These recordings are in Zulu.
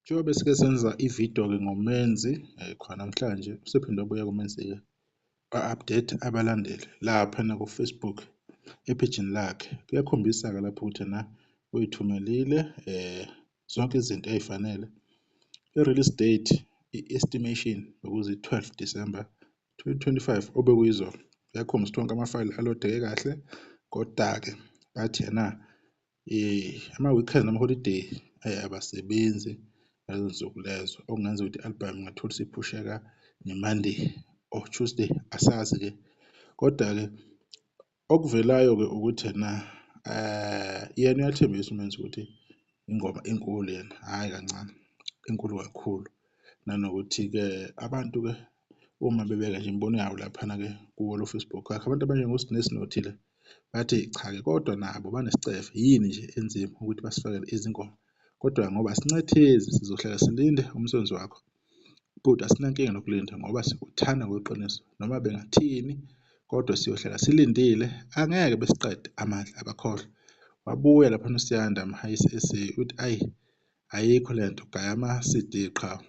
Njengoba besike senza ividiyo-ke ngoMenzi khona namhlanje usephinde wabuya kuMenzi-ke wa-update abalandeli laphana ku-Facebook ephejini lakhe. Kuyakhombisa-ke lapho ukuthi ena uyithumelile zonke izinto ey'fanele. I-release date, i-estimation bekuzi-12 December 2025 obekuyizolo. Kuyakhombisa ukuthi wonke amafayili alodeke kahle koda-ke bathi ena ama-weekend nama-holiday abasebenzi ngalezo nsuku lezo okungenza ukuthi i-album ingathola isiphusheka nge-Monday or Tuesday asazi-ke. Kodwa-ke okuvelayo-ke ukuthi ena yena uyathembisa uMenzi ukuthi ingoma inkulu yena, hhayi kancane, inkulu kakhulu. Nanokuthi-ke abantu-ke uma bebeka nje imibono yabo laphana-ke kuwo lo Facebook wakhe, abantu abanjengoSne Sinothile bathi cha-ke kodwa nabo banesicefe yini nje enzima ukuthi basifakele izingoma kodwa ngoba asincethezi sizohlala silinde umsebenzi wakho bhuti asinankinga nokulinda ngoba sikuthanda ngokweqiniso noma bengathini kodwa siyohlala silindile angeke besiqede amandla abakhohlwa wabuya lapha noSiyanda Mhayisi SA uthi ayi ayikho lento gaya ama-CD qha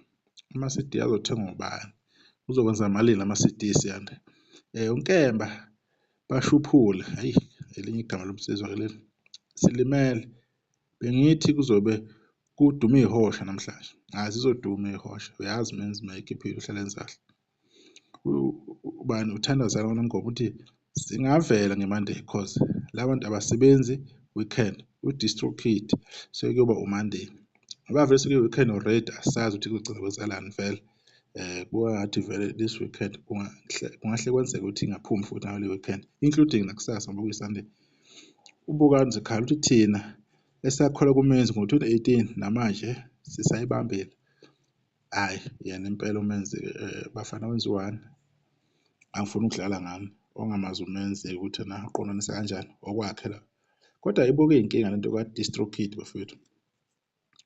ama-CD azothengwa ubani uzokwenza malini ama-CD Siyanda uNkemba Bashuphule, hhayi elinye igama lomsizwa ke leli, silimele. Bengithi kuzobe kuduma iy'hosha namhlanje, hhayi zizoduma iy'hosha, uyazi umenzi uma ekhiphile uhlale enza kahle. Ubani uThandaza Nongoma uthi zingavela nge-Monday cause la bantu abasebenzi weekend, u-Distrokid sekuyoba u-Monday. Ngoba vele sekuyi-weekend already asazi ukuthi kuzogcina kwenzakalani vele. Kubuka ngathi vele this weekend kungahle kwenzeke ukuthi ingaphumi futhi ngale weekend including nakusasa ngoba kuyi-Sunday. UBukani Zikhala uthi thina esakholwa kuMenzi ngo-2018 namanje sisayibambile. Hhayi yena impela uMenzi bafana wenziwani angifuni ukudlala ngani ongamazi uMenzi ukuthi na uqondanisa kanjani okwakhe la. Kodwa ibuke iy'nkinga lento ka-Distrokid bafowethu.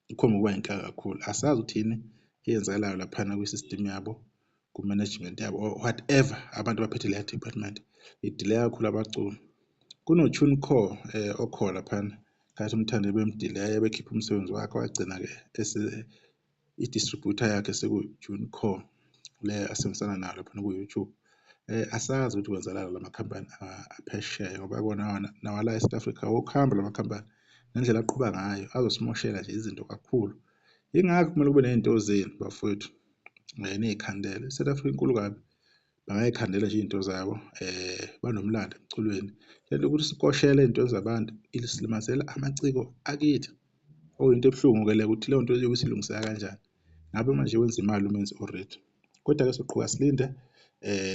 Ikhomba ukuba inkinga kakhulu asazi ukuthi yini eyenzakalayo laphana kwi-system yabo ku-management yabo or whatever abantu abaphethe leya department idileya kakhulu abaculi kuno-TuneCore okhona laphana khathi uMthandi bemdileya bekhipha umsebenzi wakhe wagcina-ke i-distributor yakhe sekuyi-TuneCore le asebenzisana nayo laphana ku-YouTube. Asazi ukuthi kwenzakalani la makhampani aphesheya ngoba kona nawala e-South Africa wokuhamba la makhampani ngendlela aqhuba ngayo azosimoshela nje izinto kakhulu. Yingakho kumele kube ney'nto zenu bafowethu niy'khandele. I-South Africa inkulu kabi bangayikhandela nje iy'nto zabo banomlando emculweni. Le nto yokuthi sikoshele ey'ntweni zabantu isilimazela amaciko akithi. Okuyinto ebuhlungu-ke leyo ukuthi leyo nto iyobe isilungiseka kanjani. Ngabe manje wenza imali umenzi already. Kodwa-ke soqhubeka silinde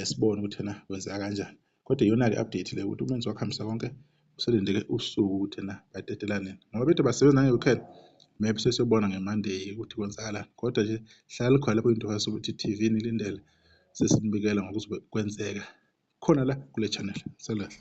sibone ukuthi ena kwenzeka kanjani. Kodwa iyona-ke i-update le ukuthi umenzi wakuhambisa konke uselindeke usuku ukuthi ena badedela nini. Ngoba bethi basebenza nange-weekend maybe sesiyobona nge-Monday ukuthi kwenzakalani. Kodwa nje hlala likhona lapho into ukuthi TV nilindele sesinibikela ngokuzobe kwenzeka khona la kule channel. Selahle.